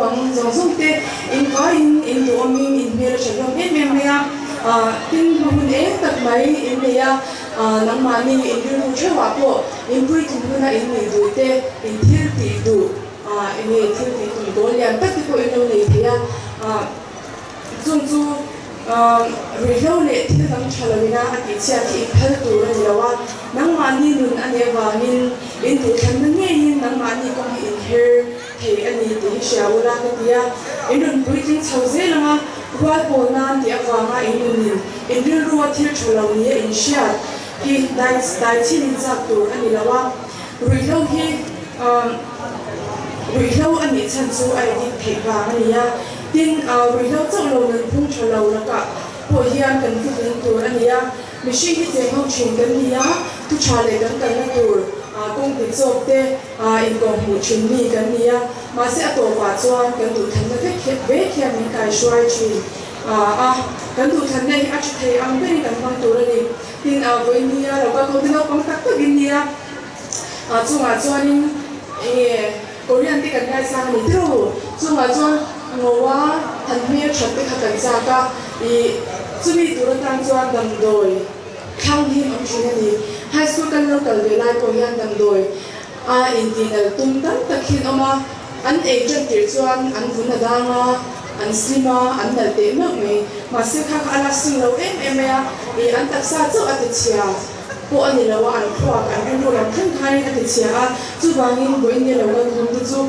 Naupang zawng zawng te in vaiin in duhawmin in hmel a tha hlawm em em mai a, tin hma hun eng tak mai in nei a, nangmahni in rilru theuhah pawh in puitling huna in nih duh te, in thil tih duh eng nge thil tih tum dawl lian tak te pawh in lo nei thei a. Chung chu ruihhlo leh thil dang tha loina a tihchhiat hi in phal tur a ni lo a, nangmahni nun a nih avangin in duhthlanna ngeiin nangmahni kawng hi in her thei a ni tih hi hria ula ka ti a. In rawn puitling chho zel ang a, rual pawl nan tih avanga in nunin in rilrua thil tha lo nia in hriat hi dai dai chhin in chak tur a ni lo a, ruihhlo hi ruihhlo a nih chhan chu a edit theih vang a ni a. Tin, ruihhlo chauh lo nunphung tha lo lakah pawh hian kan fihlim tur a ni a, mihring hi cheng ho thin kan ni a, thu tha leh kan kalna tur kawng ti chawk te inkawm hmuh thin mi kan ni a, mahse a tawpah chuan kan duhthlanna vek vek hian min kaihruai thin a, kan duhthlanna hi a tha thei ang berin kan hmang tur a ni. Tin, vawinia lo kal khawm te naupang tak tak in ni a, chungah chuanin enge Korean te kan ngaisang a ni tiro. Chungah chuan Ngoa han hmel that te kha kan chak a, ih chumi tur atan chuan damdawi thlang hi an awm thin a ni. High school kan lo kal ve lai pawh hian damdawi a intinal tum tam tak hi an awm a, an ei tan tir chuan an vun a dang a, an slim a, an nalh teh meuh mai. Mahse kha kha a la sing lo em em mai a, ih an taksa chauh a ti chhia. Pawh a ni lo a, an thluak an rilru lam thleng khain a ti chhia a, chuvangin vawiin nge lo kal khawm te chu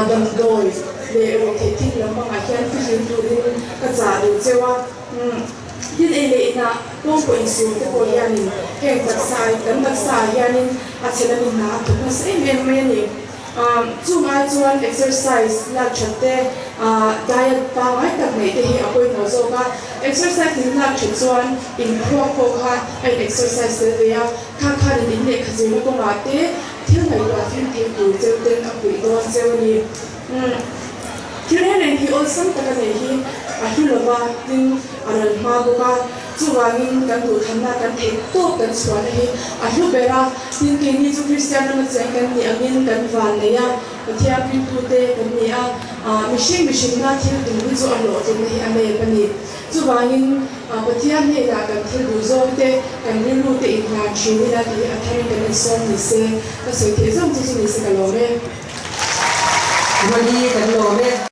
damdawi leh ruihtheih thil lampangah hian fihlim turin ka chah duh cheu a. Thil ei leh inah kawng pawh insum te pawh hianin heng taksa kan taksa ah hianin a chhe lamin hna a thawk nasa em em mai a ni. Chung ai chuan exercise lak that te, diet pangngai tak neih te hi a pawimawh zawk a. Exercise in lak that chuan inphuak pawh kha a in exercise tel ve a, kha khanin in lehkha zirna kawngah te thil ngaihtuah fim thei tur cheu ten a puih dawn cheu a ni. Thil reng reng hi awlsam taka neih hi a hlu lova, tin a ral hma bawk a. Chuvangin kan duhthamna kan theih tawp kan chhuahna hi a hlu ber a, tin keini chu Kristian rama cheng kan nih angin kan van nei a, Pathian ringtute kan ni a, mihring mihrinna thil tum hi chu a hlawhtlinna hi a nep a ni. Chuvangin Pathian hnenah kan thil duh zawng te, kan rilru te inhlan thin ila tih hi a tharin kan insawm ni se, ka sawi theih zawng chu chu ni se ka lawm e. Ruali kan lawm e.